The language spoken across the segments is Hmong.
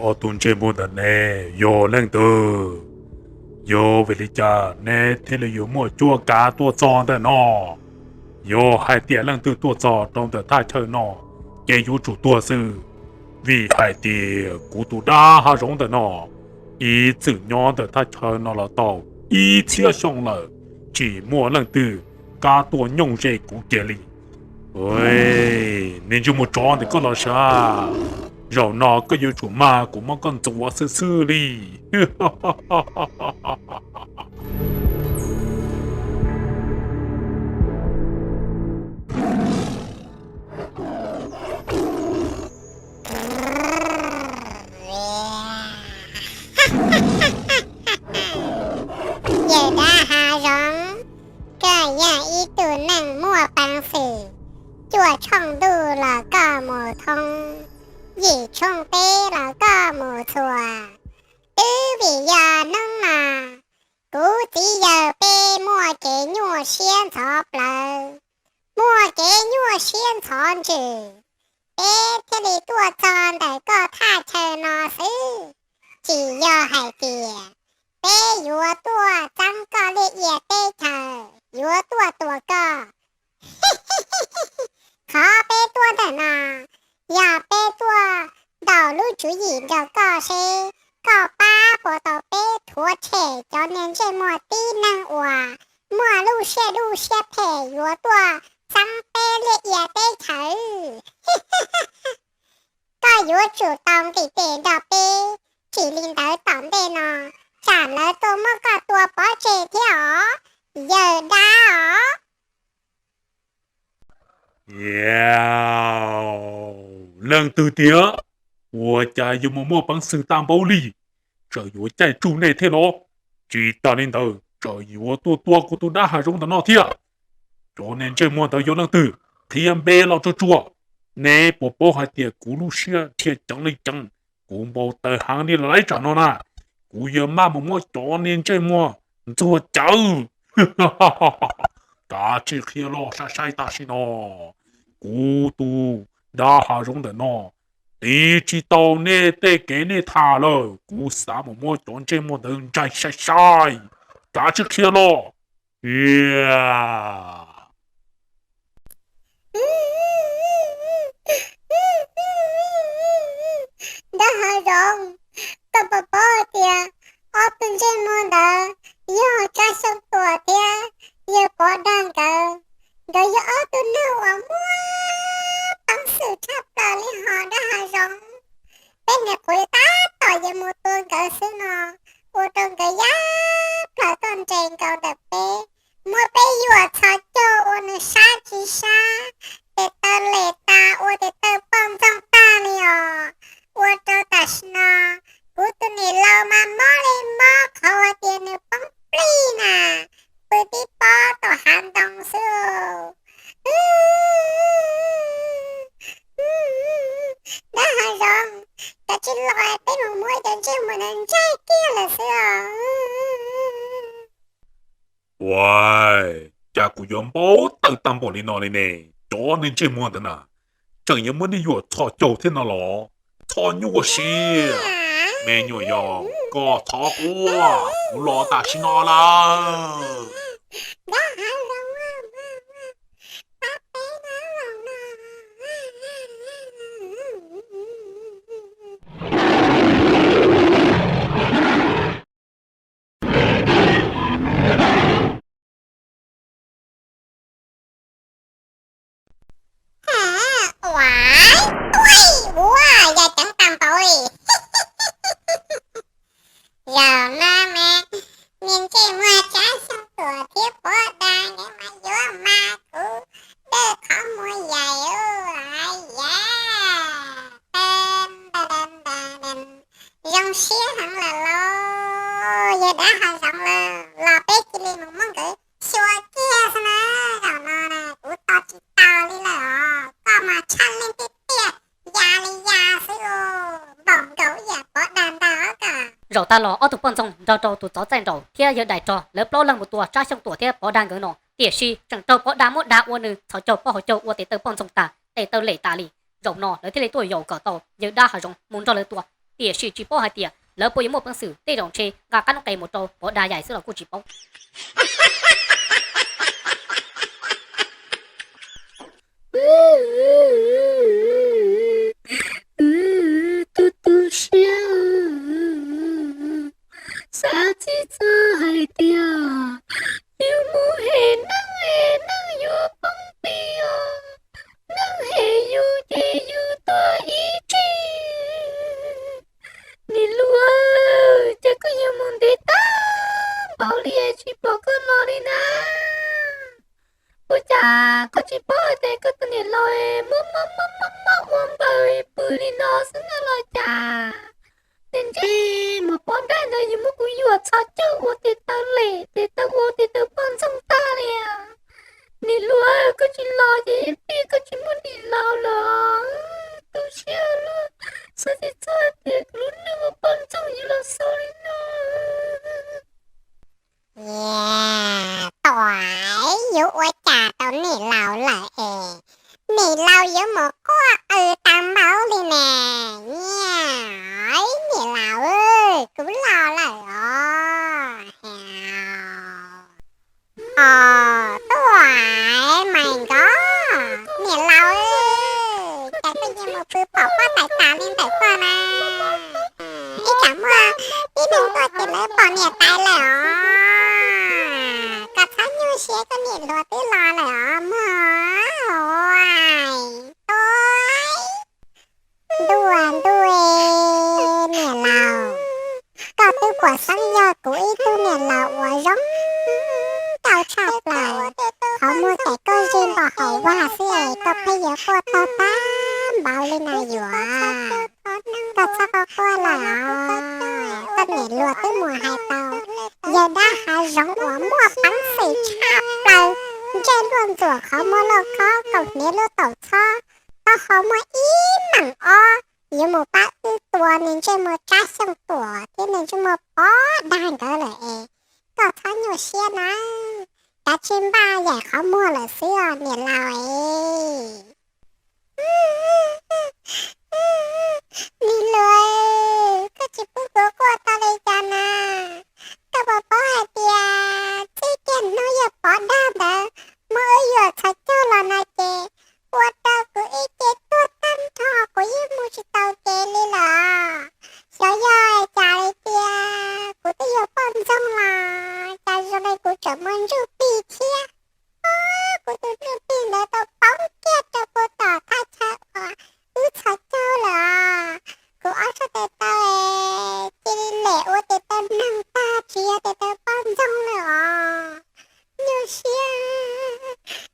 Ob tug ntsej muag ntawm ne yog leej twg? Yog vim li cas neb thiaj li yuav muaj cuab kav tuaj txog ntawm no? Yog hais tias leej twg tuaj txog rau ntawm thaj chaw no, ces yuav tsum tuag xwb. Vim hais tias kuv tus dab hav zoov ntawm no ib txwm nyob ntawm thaj chaw no los tau ib txhiab xyoo lawm, tsis muaj leej twg kam tuaj nyooj ze kuv kiag li. Niag ntsej muag tsov ntawm koj los sav, zaum no koj yuav tsum mag kuv muab koj ntxuav xwb xwb li. Yawg dab hav zoov, koj yog ib tug neeg muaj peev xwm, cuaj tshooj ntuj los koj mus thoob, yim tshooj teb los koj mus txhua. Twb vim yog hnub no, kuv txiv yawg peb muaj kev nyuaj siab ntxhov plawv, muaj kev nyuaj siab ntxhov ntsws, peb thiaj li tuaj txog ntawm koj thaj chaw no xwb. Tsis yog hais tias peb yuav tuaj txeeb koj liaj ia teb chaws, yuav tuaj tua koj. Qhov peb tuaj ntawm no, yog peb tuaj ntaus lub tswv yim nrog koj seb koj pab puas tau peb rhuav tshem cov niag ntsej muag tib neeg uas muaj lub siab dub siab phem yuav tuaj txeeb peb liaj ia teb chaws. Koj yuav tsum tau nqis tes nrog peb, tsis li ntawd tom ntej no tsam lawv tuaj muab koj tua pov tseg thiab os, yawg dab os. Leej twg tiag? Ua cas yuav mus muaj peev xwm tag npaum li? Tseem yuav caij tsuj nej thiab los? Tsis tas li ntawd tseem yuav tuaj tua kuv tus dab hav zoov ntawm no thiab. Cov niag ntsej muag ntawd yog leej twg? Qhia npe los tsuag tsuag. Neb puas paub hais tias kuv lub siab dhia ceev li ceev, kuv npau taws heev li lawm tsam no na, kuv yuav maj mus muab cov niag ntsej muag ntxuag cawv. Kav tsij qhia los sai sai tam sim no. Kuv tus dab hav zoov ntawm no tiv tsis tau nej tej kev nej tham lawm, kuv xav mus muab cov ntsej muag ntawd ntsais sai sai. Kav tsij qhia los. Dab hav zoov, koj puas paub hais tias ob tug ntsej muag ntawd yog Tsab Xyooj Tuam thiab yawg Pov Dag nkawd? Nkawd yog ob tug neeg uas muaj peev xwm tshaj plaws li hos dab hav zoov. Peb niam qhuav tab tom yuav mus tua nkawd xwb no, ua rau nkawd ya plaws tuaj nres nkaus ntawm peb, muab peb yuam txhos caug ua nws sab tsis sab, tes taw lem tas ua tes taw poj ntxoog tag li os. Ua rau tam sim no kuv tus niam laus mas mob li mob qhov hais tias nws poob plig na, pw tib pob tom hav ntoo xwb. Dab hav zoov, kav tsij los, peb mus muab cov ntsej muag ntawd ntsais kiag lawm xwb os. Ua cas kuv yuav npau taws tag npaum li no li ne? Cov niag ntsej muag ntawd na, tseem yuav muab nej yuam txhos caug thiab no los? Txhob nyuaj siab, me nyuam yaus, koj thov quaj, kuv los tam sim no lawm. Ua, ua, yog ceev tag npaum li. Zaum no mas niag ntsej muag Tsab Xyooj Tuam thiab Pov Dag nkawd mas yuav mas kuv dawj qhov muag yaim ua ya. Zoo siab heev lawm lauj, yawg dab hav zoov lawm, los peb cia li mus muab nkawd xyuas kiag xwb na. Zaum no na kuv tos tsis tau li lawm os, koj mas tshaj leej tiag tiag, ya li ya xwb os, npaum nkaus ib yam Pov Dag ntag os koj. Zaum tag los ob tug poj ntxoog nrog rau tus tsov txaij nraug thiab yawg dais rog lawv plaub leeg mus tua Tsab Xyooj Tuam thiab Pov Dag nkawd no, tiam sis tseem raug Pov Dag muab dag ua nws txhos caug pob hauv caug ua tes taw poj ntxoog tas, tes taw lem tas li. Zaum no lawv thiaj li tuaj yaum kom tau yawg dab hav zoov mus nrog lawv tua. tiam sis tsis paub hais tias lawv puas yuav muaj peev xwm. Tej zaum ntshe nqa qab noob qes mus rau Pov Dag Yaim xwb los kuj tsis paub. Tu tu siab, xav tsis txog hais tias yus mus hem neeg es neeg yuav poob pes os. Neeg hem yus ces yus tuag ib tse. Niam laus, cas koj yuav mus ntev tag npaum li tsis pom koj los li na? Ua cas koj tsis paub hais tias koj tus niam laus mob mob mob mob ua npaws pw li no xwb na los cas? Ntshe mus pov dag ntawd yus muab kuv yuam txhos caug ua tes taw lem, tes taw ua tes taw poj ntxoog tag li. Niam laus, koj tsis los ces peb koj tsis muaj niam laus lawm. Tu siab luaj, xav tsis txog tias kuv lub neej ua poj ntxoog yuav los xaus li no. Tuam, yuav ua cas tau niam laus lawm es niam laus yuav mus quaj qw tag npaum li ne. Niam laus, kuv los lawm os. Os, tuam, mais nkov, niam laus, cas koj yeej mus pw pom pob tawm tas li ntawm koj na? Ib tsam muaj tib neeg tuaj ces lawv pom niam tais lawm os. Koj txhob nyuaj siab, koj niam hluas twb los lawm os mog. Tuam, ntuj, niam laus, koj twb puas xeeb yog kuv ib tug niam laus uas zoo nkauj tshaj plaws, qhov muag ces koj zij npau hauv vaj xwb es koj pheej yuav quaj tag tag npaum li na yuav. Koj txhob quaj quaj lawm os. Koj niam hluas twb mus hais tau yawg dab hav zoov uas muaj peev xwm tshaj plaws, ntsej luaj ntxuam qhov muag loj khob kaus hniav lub taum txhob, taub hau muaj ib meem ob, yuav mus pab wb tua niag ntsej muag Tsab Xyooj Tuam thiab niag ntsej muag Pov Dag nkawd lawm es koj txhob nyuaj siab na. Kav tsij npaj yaim qhov muag lawm xwb os niam laus es. Niam laus, koj tsis pub kuv quaj tau li cas na? Koj puas paub hais tias txij kiag hnub yawg Pov Dag ntawd muab wb yuam txhos caug los no ces ua rau kuv ib ce tuag tag nrho, kuv yeej mus tsis tau kev li lawm. Xyov yog cas li tias kuv twb yog poj ntxoog los cas zoo li kuv tseem muaj ntsuj plig thiab. Kuv tus ntsuj plig ntawd tau poob kiag rau puag tom thaj chaw uas wb txhos caug lawm. Kuv ob sab tes taw cia li lem ua tes taw neeg tag, tsis yog tes taw poj ntxoog lawm os. Nyuaj siab,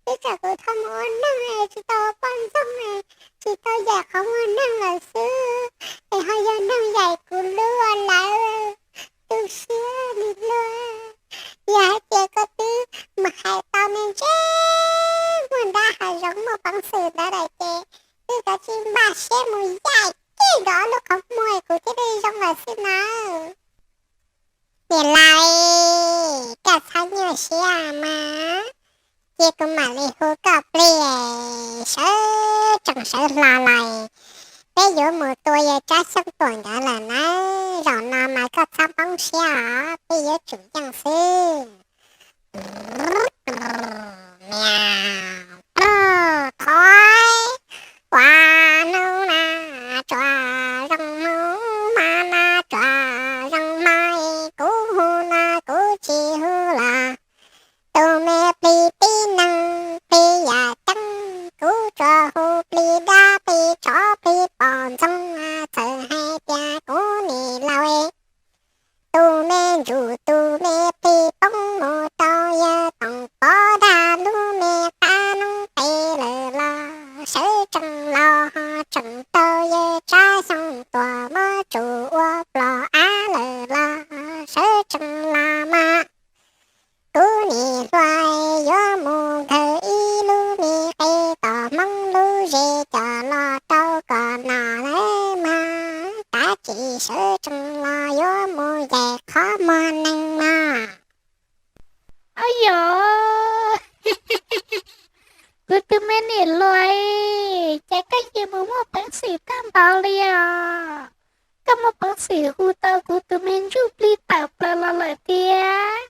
twb tsam kuv tau mus ua neeg es tsis tau ua poj ntxoog es tsis tau yaim qhov muag neeg lawm xwb, es ho yog neeg yaim kuv lub ua lawm. Tu siab li luag. Yog hais tias koj twb mus hais tau niag ntsej muag dab hav zoov muaj peev xwm ntawd lawm ces wb kav tsij npaj siab mus yaim kiag nkawd ob lub qhov muag kuv thiaj li zoo lawm xwb nawb. Niam laus, koj txhob nyuaj siab mas, cia kuv mam li hu koj plig, sawv tsees sawv hlo los peb yuav mus tua yawg Tsab Xyooj Tuam nkawd lawm nawb. Zaum no mas koj txhob poob siab os, peb yuav tsum yeej xwb. Thov, ua hnub na tsuas zoo hmo, hmo na tsuas zoo hmo, kuv hu los kuv tsis hu los, tus me plig tib neeg plig yam ceeb, kuv tsuas hu plig dab plig tsov plig pom ntxoog, txawm hais tias kuv niam laus. Tus me ntsuj tus me plig poob mus rau yawg Toom Pov Dag lub me qab noob qes lawm los, sawv tsees los ho tseem tau yawg Tsab Xyooj Tuam muab tsum ua plom av lawm los, sawv tsees los mas. Kuv niam hluas yuav mus nkaug ib lub me qe tom Hmoob lub zes coj los rau kom noj lawm mas, kav tsij sawv tsees los yuav mus yaim qhov muag neeg mas. Au yos, kuv tus me niam hluas, cas koj cia mus muaj peev xwm tag npaum li os? koj muaj peev xwm hu tau kuv tus me ntsuj plig tawm plaws los lawm tiag.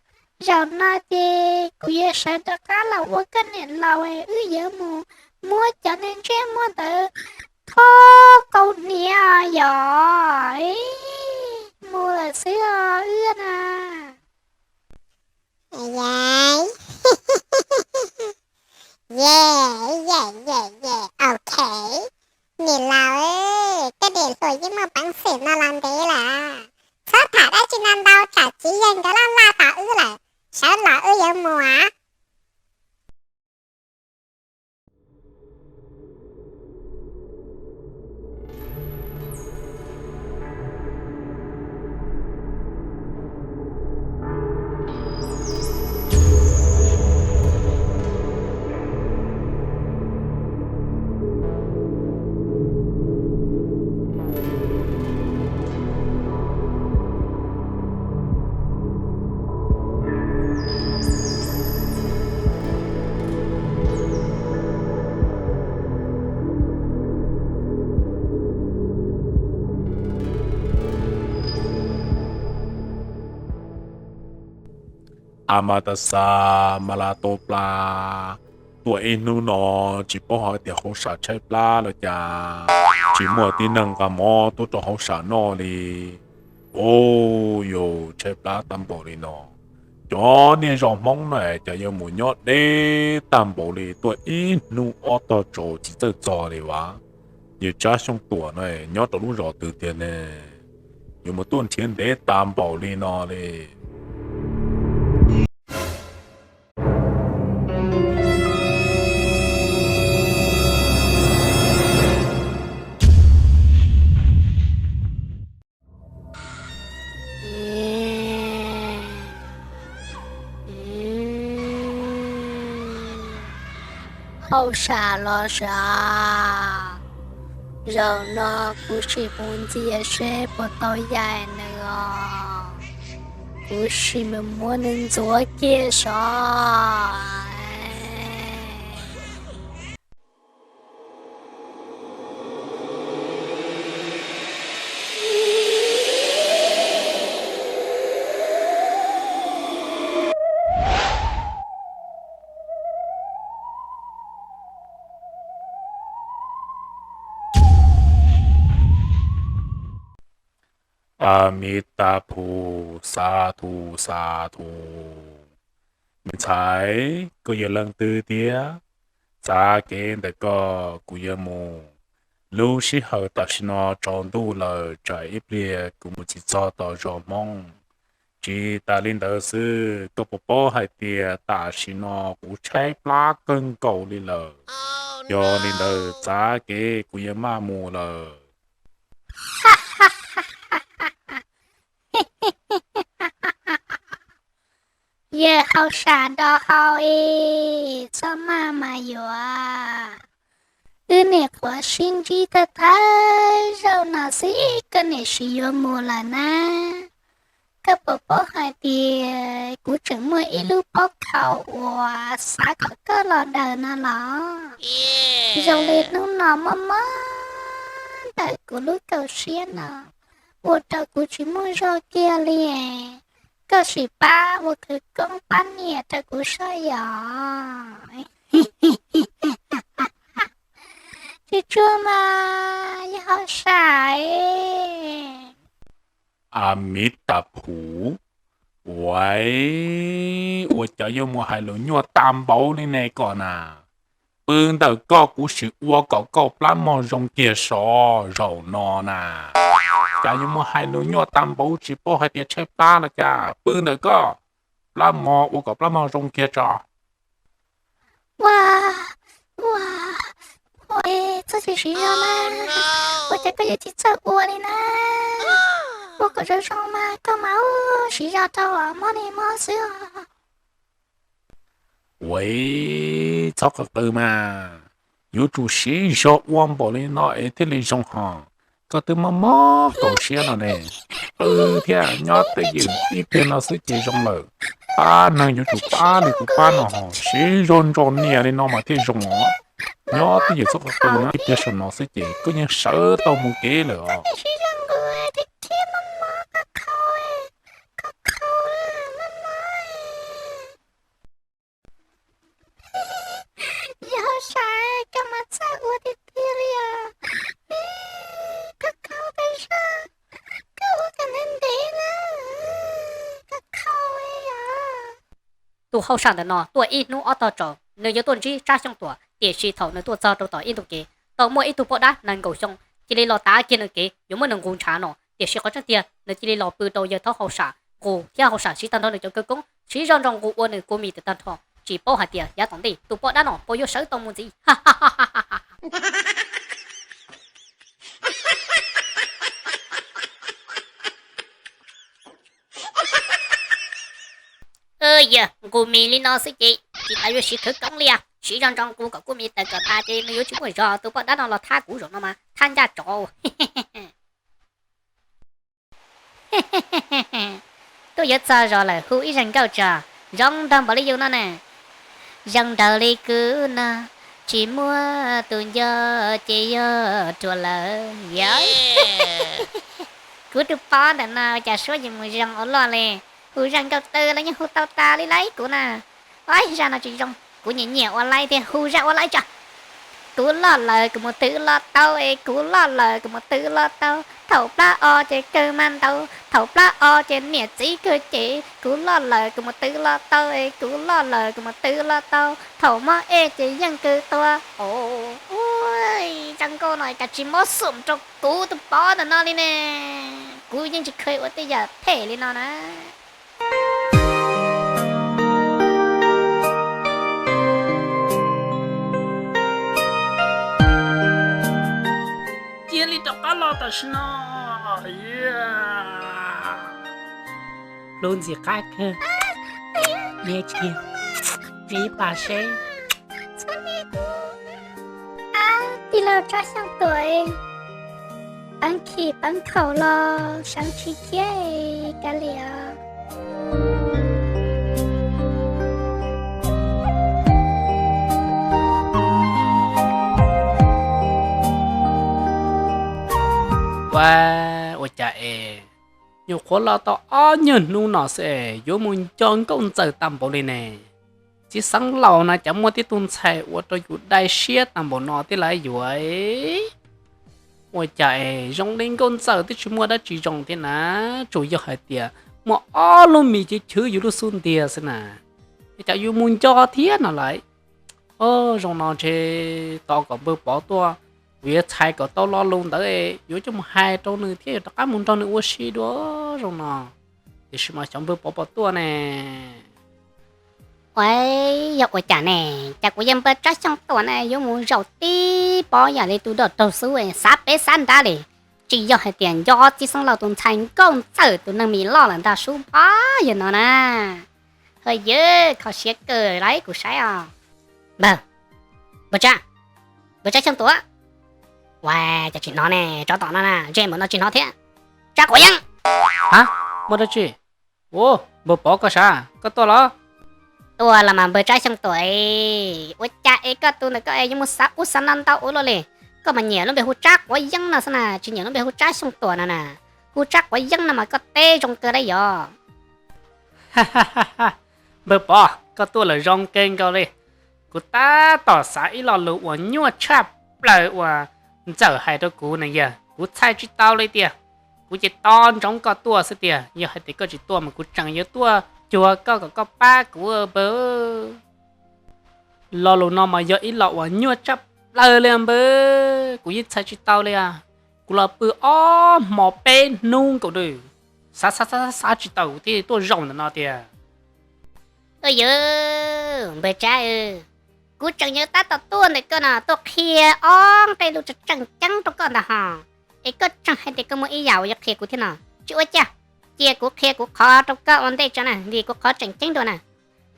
Zaum no ces kuv yuav sawv rov qab los ua koj niam laus, wb yuav mus muab cov neeg ntsej muag ntawd thob kaus hniav yom. Mus lawm xwb os wb na. Ye, ye, ye, ye, ok. Niam laus, koj niam hluas yeej muaj peev xwm no los ntev lawm. Txhob tham dab tsi no ntau tsam txiv yawg nkawd laj laj tos wb lawm. Sawv los wb yuav mus. A ma tas xas, mas la tuaj plab, tuaj ib hnub no tsis paub hais tias hauv sam tshaib plab los cas, tsis muaj tib neeg nqa mov tuaj rau hauv sam noj li. Ua yus tshaib plab tag npaum li no. Cov niag zos Hmoob na cas yuav mus nyob deb tag npaum li, tuaj ib hnub ob tog tsaus tsis txawj txog li as. Yawg Tsab Xyooj Tuam no nyob rau lub zos twg tiag ne, yuav mus tuaj nrhiav ntev tag npaum li no li. Hauj sam los sav, zaum no kuv sim mus ntxias seb puas tau yaim nws os. Kuv sim mus muab nws ntxuav kiag sov. A mi ta phu, xa thu xa thu. Me ntxhais, koj yog leej twg thiab? Txav kev ntawm koj kuv yuav mus. Lub sij hawm tam sim no tsaus ntuj lawm, tsam ib pliag kuv mus tsis txog tom zos Hmoob. Tsis tas li ntawd xwb, koj puas paub hais tias tam sim no kuv tshaib plab kawg nkaus li lawm? Yog li ntawd txav kev kuv yuav maj mus lawm. Yawg hauj sam nrov hau es txhob maj mas yuav. Wb niam qhuav sib ntsib thawj thawj zaug no xwb koj niam sim yuav mus lawm na. Koj puas paub hais tias kuv tseem muaj ib lub pob khaum uas xav kom koj los daws no los? Zoo li hnub no mob mob ntawm kuv lub kaum siab no, ua rau kuv tsis muaj zog kiag li. Koj sim pab ua khawv koob pab niam rau kuv saib yom. Tsis tshua mas yog hauj sam. A mi ta phu, ua, ua cas yuav mus hais lus nyuaj tag npaum li ne koj na? Pw ntawm koj kuv sim ua kom koj plab mog zoo kiag sov zaum no na. Cas yuav mus hais lus nyuaj tag npaum tsis paub hais tias tshaib plab los cas? Pw ntawm koj, plab mog ua kom plab mog zoo kiag tso. Ua, ua, ua, txhob tsis siv zog na. Ua cas koj yuav tsis txawj ua li na? Ua kom zoo zoo mas koj mas ua siv zog rau mob li mob xwb os. Ua, txhob qw qw mas, yuav tsum siv zog ua npaum li no es thiaj li zoo hos. Koj twb mob mob kaum siab no ne, qw thiab nyob twj ywm ib pliag no xwb ces zoo lawm. Pab neeg yuav tsum pab li kuv pab no hos, siv zog ntsos nias li no mas thiaj zoo os. Nyob twj ywm txhob qw qw no, ib pliag saum no xwb ces koj yeej sawv tau mus kev lawm os. tus hauj sam ntawm no tuaj ib hnub ob tog tsaus, nws yuav tuaj ntsib Tsab Xyooj Tuam, tiam sis thaum nws tuaj txog rau tom ib ntu kev, tau muaj ib tug poj dab nees nkaum xyoo cia li los tav kiag nws kev yuav muab nws nqus ntshav no, tiam sis qhov tseeb tiag nws cia li los pw rau yawg thaub hauj sam nqus thiab hauj sam siv tag nrho nws cov khawv koob siv zog ntso nqus ua nws kua mis tawm tag nrho. Tsis paub hais tias yav tom ntej tus poj dab no puas yuav sawv tau mus ntxiv. Yog nqus mis li no xwb ces tsis tas yuav siv khawv koob li, siv zog ntso nqus kom kua mis tawm kom tas ces nws yuav tsis muaj zog, tus poj dab no los thab kuv zaum no mas thab ncaj tsov. Tuaj yuav txog zos lawm hu ib zag nkauj tso, zoo nraug npaum li yus no na. Zoo nraug li kuv no, tsis muaj tus nco ces yog ruam lawm. Kuv tus poj ntawm no cas suab yeej mus zoo ua luaj li, hu zaj nkauj twg los yeej hu tau tas li lauj kuv na. Oj, zaj no tsis zoo, kuv nyiam nyiam ua laib thiab, hu zaj ua laib tso. Kuv loj lawm kuv mus twg loj tau es, kuv loj lawm kuv mus twg loj tau, thaum plab o ces kawg mas ntau, thaum plab o ces niam txiv kawg cem, kuv loj lawm kuv mus twg loj tau es, kuv loj lawm kuv mus twg loj tau, thaum mob ej ces yeej kawg tua. Ua, zaj nkauj no cas tsis mob xum rau kuv tus poj ntawm no li ne. Kuv yeej tsis kheev ua tej yam phem li no na. Cia li rov qab los tam sim no. Lub ntxim qab kawg, ib pas seb. Tij laug Tsab Xyooj Tuam, peev khim peev khaum los seev tsis khiav kav liam. Ua, ua cas es nyuam qhuav los tau ob nyuag hnub no xwb es yuav mus nco nkauj ntxawm tag npaum li ne? Txiv xeev laus na cas muaj tib tug ntxhais ua rau yus dai siab tag npaum no thiab lauj yuav? Ua cas es zoo li nkauj ntxawm twb tsis muaj dab tsi zoo thiab na, tsuas yog hais tias muaj ob lub mis chwv chwv yus lub xub ntiag xwb na, es cas yuav mus nco thiab no lauj? Oj, zoo no ntshe tos kom npawg Pov tuaj, kuv yuav txhais kom tau lo lus ntawd yuav coj mus hais rau nws thiab yuav rov qab mus nrog nws ua si dua zoo no. Tiam sis mas xyov npawg Pov puas tuaj ne. Ua, yog ua cas ne, cas kuv yog npawg Tsab Xyooj Tuam na yuav mus zaum tib pob yam li tus doj raug xub xav peb xav nrab li. Tsis yog hais tias nco txiv xeev laus tus ntxhais nkauj ntxawm tus neeg mis loj lawm ntag sub pob yog no na. Hawj yawg, kho siab kawg lauj kuv saib os. Npawg, npawg Tsab, npawg Tsab Xyooj Tuam. Ua, cas tsis hnov ne, tsov tom no na, ntsej muag no tsis hnov thiab. Tsab Quav Yeeb. Ha, muaj dab tsi? Ua, npawg Pov koj sav, koj tuaj los? Tuaj los mas npawg Tsab Xyooj Tuam. Ua cas es koj tus ntawm koj es yuav mus xav ub xav no ntau ua luaj li? Koj mas nyiam lub npe hu Tsab Quav Yeeb no xwb na, tsis nyiam lub npe hu Tsab Xyooj Tuam no na. Hu Tsab Quav Yeeb no mas koj teb zoo kawg lauj yog. Npawg Pov, koj tuaj lawm zoo kawg nkaus li. Kuv tab tom xav ib lo lus uas nyuaj tshaj plaws uas ntxawm hais rau kuv na yog kuv txhais tsis tau li tiag. Kuv ces tos ntsoov koj tuaj xwb tiag, yog hais tias koj tsis tuaj mas kuv tseem yuav tuaj cuag koj kom koj pab kuv npawg. Lo lus no mas yog ib lo uas nyuaj tshaj plaws li npawg, kuv yeej txhais tsis tau li. Kuv los pw ob hmo peb hnub nkaus, xav xav xav xav tsis tau kuv thiaj tuaj zaum ntawm no tiag. Yog, npawg Tsab, kuv tseem yuav tab tom tuaj ntawm koj no tuaj qhia ob nqe lus tseem ceeb rau koj ntag hos. Es koj tseem hais tias koj muaj ib yam uas yuav qhia kuv thiab no. Tsis ua cas, cia kuv qhia kuv qhov rau koj ua ntej tso na, vim kuv qhov tseem ceeb dua na.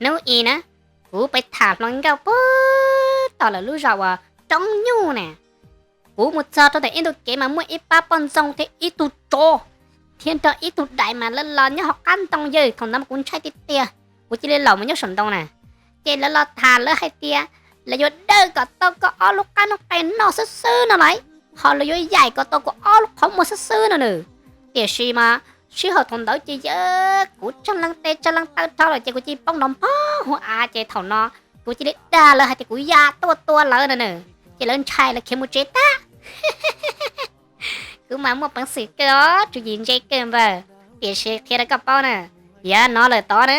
Hnub i na, kuv pais tham hluas nkauj puag tom lawv lub zos uas Roob Nyuj na. Kuv mus txog rau ntawm ib ntu kev mas muaj ib pab poj ntxoog thiab ib tug tsov thiab nrog ib tug dais mas lawv los nyob hauv qab ntoo yawg. Thaum ntawd mas kuv ntshai tiag tiag, kuv cia li laus mus nyob saum ntoo na. Ces lawv los tham lawv hais tias lawv yuav dawj kom tau koj ob lub qab noob qes noj xwb xwb no lauj, ho lawv yuav yaim kom tau kuv ob lub qhov muag xwb xwb no nws. Tiam sis mas sij hawm thaum ntawd ces yawg kuv tsag leej tes tsag leej taw rho lawm ces kuv cia li poob nrov npog hauv av ces thaum no kuv cia li dag lawv hais tias kuv ya tuaj tua lawv no na. Ces lawv ntshai lawv khiav mus tsev tag. Kuv mas muaj peev xwm kawg os, tswv yim ntse kawg npawg. Tiam sis qhia rau koj paub na, yav no lawm tod na,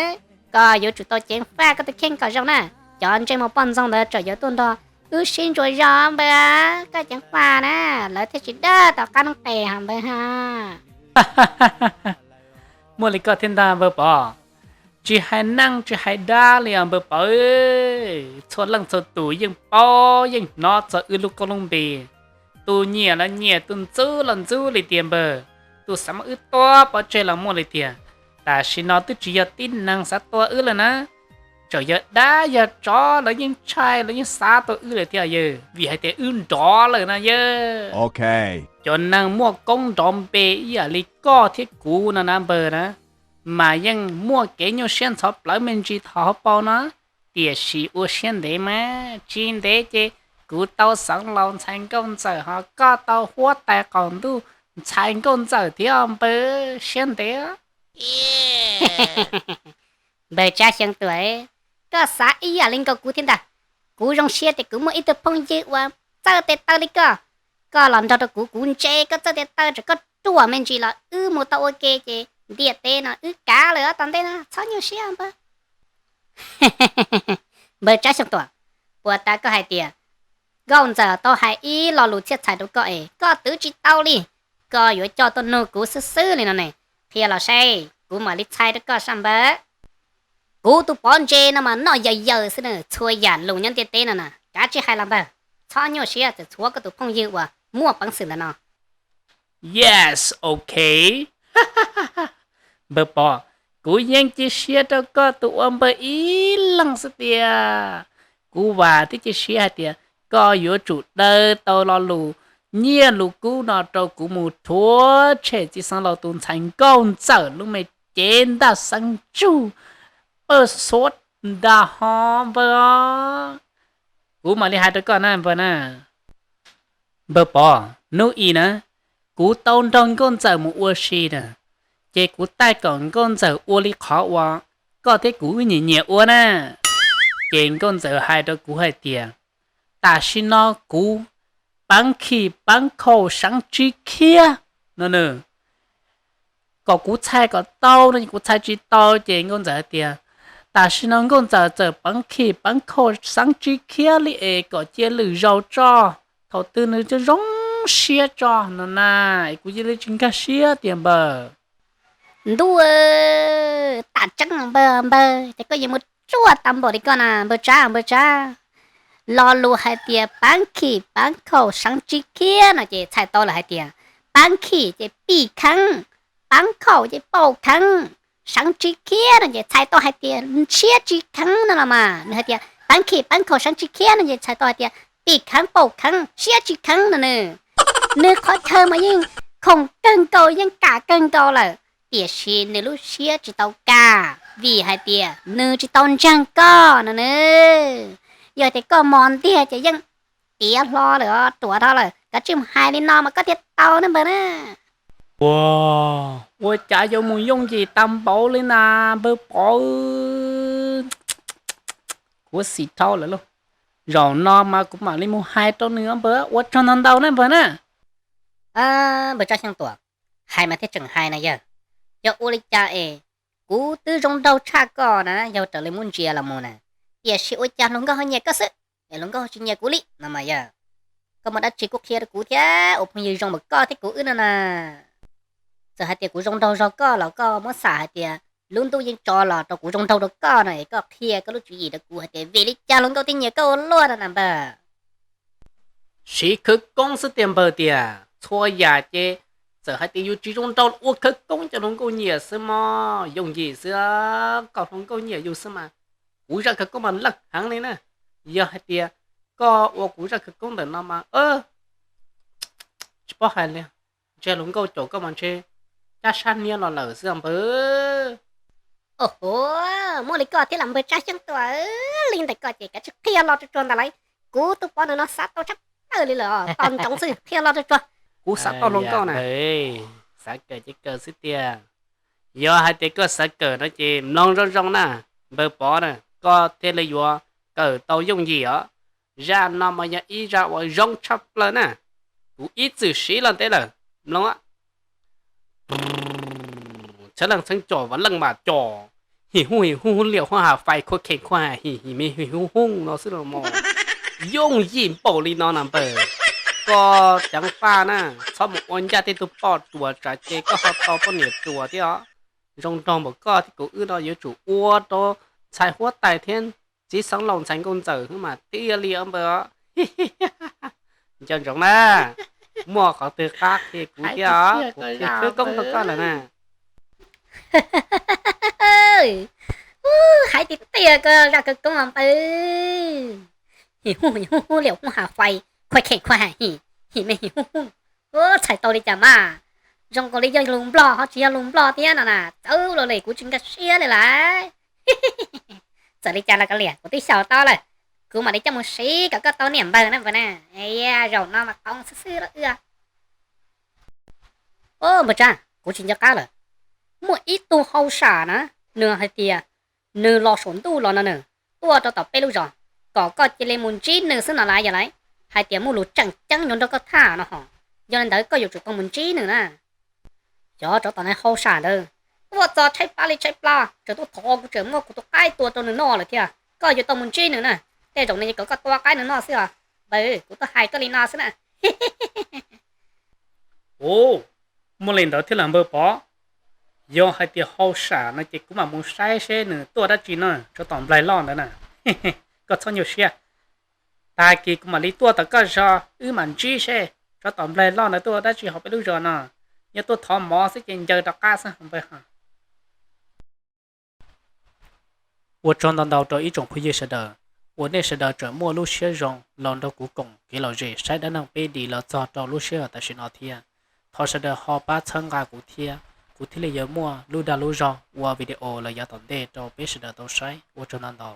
Koj yuav tsum tau ceev faj koj tus kheej kom zoo na. Cov ntsej muag poj ntxoog ntawd tseem yuav tuaj nrog wb sib ntsuas zog npawg, koj ceev faj na, lawv thiaj tsis dawj tau qab noob qes hos npawg ha. Muaj li koj thiab ntag npawg Pov. Tsis hais neeg tsis hais dab li os npawg Pov. Txhua leej txhua tus yeej paub yeej hnov txog wb lub koob lub npe. Tus nyiam los nyiam, tus ntxub los ntxub li tiag npawg. Tus xav muab wb tua pov tseg los muaj li tiag. Tam sim no twb tsis yog tib neeg xav tua wb lawm na. Tseem yog dab yog tsov lawv yeej ntshai lawv yeej xav tua wb lawm thiab yawg, vim hais tias wb nrov lawm na yawg. Cov neeg muaj koob nrov npe ib yam li koj thiab kuv no na npawg na, mas yeej muaj kev nyuaj siab ntxhov plawv me ntsis thaum hauv paus no. Tiam sis ua siab ntev mas tsis ntev ces kuv tau xeev laus ntxhais nkauj ntxawm hos koj tau huab tais qaum ntuj ntxhais nkauj ntxawm thiab npawg, siab ntev. Npawg Tsab Xyooj Tuam, koj xav ib yam li nkaus kuv thiab ntag. Kuv zoo siab tias kuv muaj ib tug phooj ywg uas txawj tes taw li koj. Koj los nrog rau kuv, kuv ntse koj txawj tes taw, tsam koj ruam me ntsis los wb mus tau ua ke ces ntiaj teb no wb kav lawm os tom ntej no, txhob nyuaj siab npawg. Npawg Tsab Xyooj Tuam, puas tas koj hais tias nkauj ntxawm tau hais ib lo lus txhiaj txhais rau koj es koj twv tsis tau li? Koj yuav coj tuaj nug kuv xwb xwb li no ne. Qhia los saib kuv mam li txhais rau koj sab npawg. Kuv tus Pov ntse no mas noj yawg yawg xwb na, txhua yam lus nyob ntiaj teb no na kav tsij hais los npawg. Txhob nyuaj siab, txawm tshuav koj tus phooj ywg uas muaj peev xwm ntawm no. Yes, ok. Npawg Pov, kuv yeej cia siab rau koj tus ua npawg ib leeg xwb tiag. Kuv vam thiab cia siab hais tias koj yuav tsum daws tau lo lus nyiaj lus kub no rau kuv mus rhuav tshem txiv xeev laus tus ntxhais nkauj ntxawm lub me cev ntaj xeeb ntsug pawj xuav nta ho npawg. Kuv mam li hais rau koj na npawg na. Npawg Pov, hnub i na, kuv tau nrog nkauj ntxawm mus ua si na, ces kuv taij kom nkauj ntxawm ua li qhov uas koj thiab kuv wb nyiam nyiam ua na. Ces nkauj ntxawm hais rau kuv hais tias, tam sim no kuv peev khim peev khaum seev tsis khiab no na. Kom kuv txhais kom tau no kuv txhais tsis tau, ces nkauj ntxawm hais tias, tam sim no nkauj ntxawm txawm peev khim peev khaum seev tsis khiab li es kom cia lwm zaus tso, thaum twg nws zoo siab tso no na, es kuv cia li tsis nkag siab tiag npawg. Ntuj, tam tseeb npawg, npawg ces koj yuav mus ruaj tas npaum li koj na npawg Tsab, npawg Tsab. Lo lus hais tias peev khim peev khaum seev tsis khiab no ces txhais tau lawm hais tias peev khim ces pij kheeb, peev khaum ces pauj kheeb, seev tsis khiab no ces txhais tau hais tias siab tsis kheev no los mas. Nws hais tias peev khim peev khaum seev tsis khiab no ces txhais tau hais tias pij kheeb pauj kheeb siab tsis kheev no nws. Nws qhov chaw mas yeej khoom kawg nkaus yeej kam kawg nkaus lawm, tiam sis nws lub siab tsis tau kam vim hais tias nws tsis tau ntseeg koj no nws. Yog tias koj mos ntiag ces yeej tiav hlo lawm os, ruam dhau lawm, koj tsis mus hais li no mas koj thiaj tau na npawg na. Ua, ua cas yuav mus yooj yim tag npaum li na npawg Pov. Kuv xim dhau lawm lauj. Zaum no mas kuv mam li mus hais rau nws npawg, ua tsaug ntau ntau na npawg na. Npawg Tsab Xyooj Tuam, hais mas thiaj tseem hais na yawg. Yog ua li cas es kuv twb zoo nraug tshaj koj na, yog raws li muab ntsia los mus na, tiam sis ua cas hluas nkauj ho nyiam koj xwb es hluas nkauj tsis nyiam kuv li no mas yawg? Koj muaj dab tsi kuj qhia rau kuv thiab, ua phooj ywg zoo npaum koj thiab kuv wb no na. Txawm hais tias kuv zoo nraug zog koj los koj muab xam hais tias lub ntuj yeej tso los rau kuv zoo nraug rau koj no es koj qhia koj lub tswv yim rau kuv hais tias vim li cas hluas nkauj thiaj nyiam koj ua luaj no na npawg. Siv khawv koob xwb tiag npawg tiag, txhua yam ces txawm hais tias yus tsis zoo nraug ua khawv koob cov hluas nkauj nyiam xwb mog, yooj yim xwb, kom hluas nkauj nyiam yus xwb mas. Kuv zaj khawv koob mas leej heev li na, yog hais tias koj ua kuv zaj khawv koob ntawm no mas tsis paub hais li, ntshe hluas nkauj caum koj mas ntshe cab sab hniab los lawm xwb npawg. Oho, muaj li koj thiab los npawg Tsab Xyooj Tuam, li ntawm koj ces kav tsij qhia lo tsuag tsuag ntawm lawv. Kuv tus Pov ntawm no xav tau tshaj plaws li lawm, tos ntsoov xwb, qhia lo tsuag tsuag. Kuv xav tau hluas nkauj na. Xav kawm ces kawm xwb tiag. Yog hais tias koj xav kawm no ces mloog zoo zoo na, npawg Pov na, koj thiaj li yuav kawm tau yooj yim os. Zaj no mas yog ib zaj uas zoo tshaj plaws na, kuv ib txwm siv los ntev lawm, mloog. Txheeb leej txheeb cos, vam leej vam cos, Him hu him hu hu liam hu ha fais khua khem khua ha him him me him hu hu no xwb los mas. Yooj yim npaum li no na npawg. Koj ceev faj na, txhob mus ua ncaj tej tug poj ruam tsam ces koj ho tau poj niam ruam thiab os. Zoo nraug npaum koj thiab kuv wb no yuav tsum ua rau ntxhais huab tais thiab txiv xeev laus ntxhais nkauj ntxawm mas tiag li os npawg. Nco ntsoov na, muaj qhov twg qab qhia kuv thiab os, kuv qhia khawb koob rau koj lawm na. Hais tiag tiag koj zaj khawb koob os npawg. Him hu him hu hu liam hu ha fais khua khem khua ha him him me him hu hu. Ua txhais tau li cas mas, zoo nkaus li yog lus Nplog ho tsis yog lus Nplog thiab no na, txawv los li kuv tsis nkag siab li lawm. Txawm li cas los kav liam, kuv twb xyaum tau lawm, kuv mam li coj mus siv kom koj tau niam npawg na npawg na. Zaum no mas qoos xwb xwb los wb. Npawg Tsab, kuv tsis nco qab lawm. Muaj ib tug hauj sam na, nws hais tias nws los saum ntuj los no nws tuaj rau tom peb lub zos, kom koj cia li mus ntsib nws xwb no las yog lawm. Hais tias muaj lus tseem ceeb yuav nrog koj tham no ho, yog li ntawd koj yuav tsum tau mus ntsib nws na. Xyov tsov tom no hauj sam ntawd tuaj txog tshaib plab li tshaib plab, tseem tuaj thov kuv tseem muab kuv tus qaib tua rau nws noj lawm thiab. Koj yuav tau mus ntsib nws na, tej zaum nws yuav kom koj tua qaib nws noj xwb os. Npawg, kuv tuaj hais koj li no xwb na. Ua, muaj li ntawd thiab los npawg Pov? Yog hais tias hauj sam no ces kuv mam mus saib seb nws tuaj dab tsi no, tsov tom nplaig loj ntawd na. Koj txhob nyuaj siab, tag kis kuv mam li tuaj tom koj zos wb mam ntsib seb tsov tom nplaig loj ntawd tuaj dab tsi hauv peb lub zos no. Yog tuaj thov mov xwb ces ncaws rov qab xwb npawg. Ua tsaug ntau ntau rau ib tsoom phooj ywg sawv daws uas nej sawv daws tseem muaj lub siab zoo los nrog kuv koom kev lom zem saib dab neeg peb dim los txog rau lub sij hawm tam sim no thiab. Thov sawv daws ho pab txhawb nqa kuv thiab, kuv thiaj li yuav muaj lub dag lub zog ua video los yav tom ntej rau peb sawv daws tau saib. Ua tsaug ntau ntau.